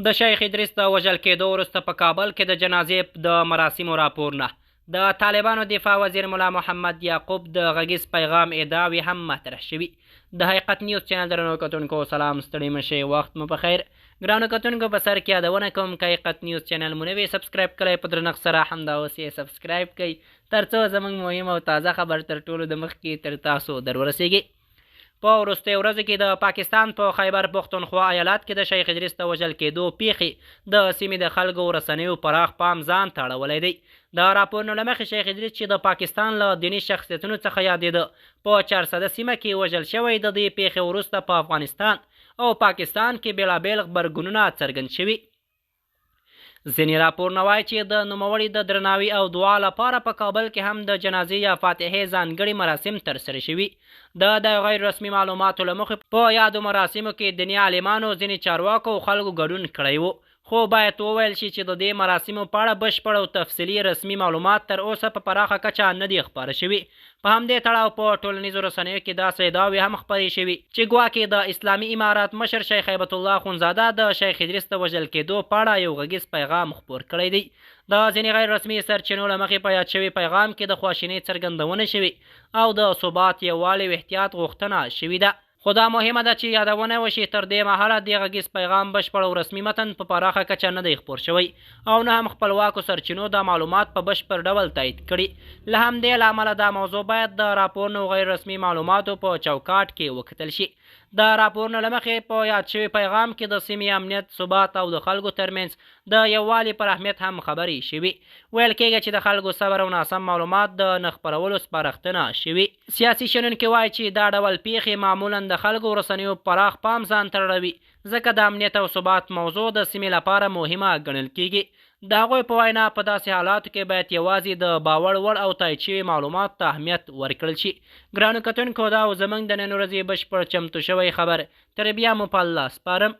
د شیخ ادریس د وژل کېدو وروسته په کابل کې د جنازې د مراسمو راپورونه، د طالبانو دفاع وزیر ملا محمد یعقوب د غږیز پیغام ادعاوې هم مطرح شوي. د حقیقت نیوز چینل درنو کتونکو سلام، ستړي مه شئ، وخت مو په خیر. ګرانو کتونکو، په سر کې یادونه کوم که حقیقت نیوز چینل مو نوی subscribe کړی، په درنښت سره همدا اوس یې subscribe کړئ ترڅو زموږ مهم او تازه خبر تر ټولو د مخکې تر تاسو در ورسیږي. په وروستیو ورځو کې د پاکستان په خیبر پښتونخوا ایالت کې د شیخ ادریس د وژل کېدو پیښې د سیمې د خلکو او رسنیو پراخ پام ځان ته اړولی دی. د راپورونو له مخې شیخ ادریس چې د پاکستان له دیني شخصیتونو څخه یادېده، په چارسده سیمه کې وژل شوی. د دې پیښې وروسته په افغانستان او پاکستان کې بېلابېل غبرګونونه څرګند شوي. ځینې راپورونه وایي چې د نوموړي د درناوي او دعا لپاره په کابل کې هم د جنازې یا فاتحې ځانګړي مراسم ترسره شوي. د غیر رسمي معلوماتو له مخې په یادو مراسمو کې دیني عالمانو، ځینې چارواکو او خلکو ګډون کړی وو. خو باید وویل شي چې د دې مراسمو په اړه بشپړ او تفصیلي رسمي معلومات تر اوسه په پراخه کچه نه دي خپاره شوي. په همدې تړاو په ټولنیزو رسنیو کې داسې ادعاوې هم خپرې شوي چې ګواکې د اسلامي امارت مشر شیخ هیبت الله اخوندزاده د شیخ ادریس د وژل کېدو په اړه یو غږیز پیغام خپور کړی دی. د ځینې غیر رسمي سرچینو له مخې په یاد شوي پیغام کې د خواشینۍ څرګندونه شوې او د ثبات، یووالي او احتیاط غوښتنه شوې ده. خو دا مهمه ده چې یادونه وشي تر دې مهاله دې غږیز پیغام بشپړ او رسمي متن په پراخه کچه نه دی خپور شوی او نه هم خپلواکو سرچینو دا معلومات په بشپړ ډول تایید کړي. له همدې لامله دا موضوع باید د راپورونو او غیر رسمي معلوماتو په چوکاټ کې وکتل شي. د راپورونو له مخې په یاد شوي پیغام کې د سیمې امنیت، ثبات او د خلکو ترمنځ د یووالي پر اهمیت هم خبرې شوي. ویل کېږي چې د خلکو صبر او ناسم معلومات د نه خپرولو سپارښتنه شوي. سیاسي شنونکي وایي چې دا ډول پیښې معمولا د خلکو او رسنیو پراخ پام ځان ته اړوي، ځکه د امنیت او ثبات موضوع د سیمې لپاره مهمه ګڼل کېږي. د هغوی په وینا په داسې حالاتو کې باید یوازې د باور وړ او تایید شوي معلومات ته اهمیت ورکړل شي. ګرانو کتونکو، دا و زموږ د نن ورځې بشپړ چمتو شوی خبر. تر بیا مو په الله سپارم.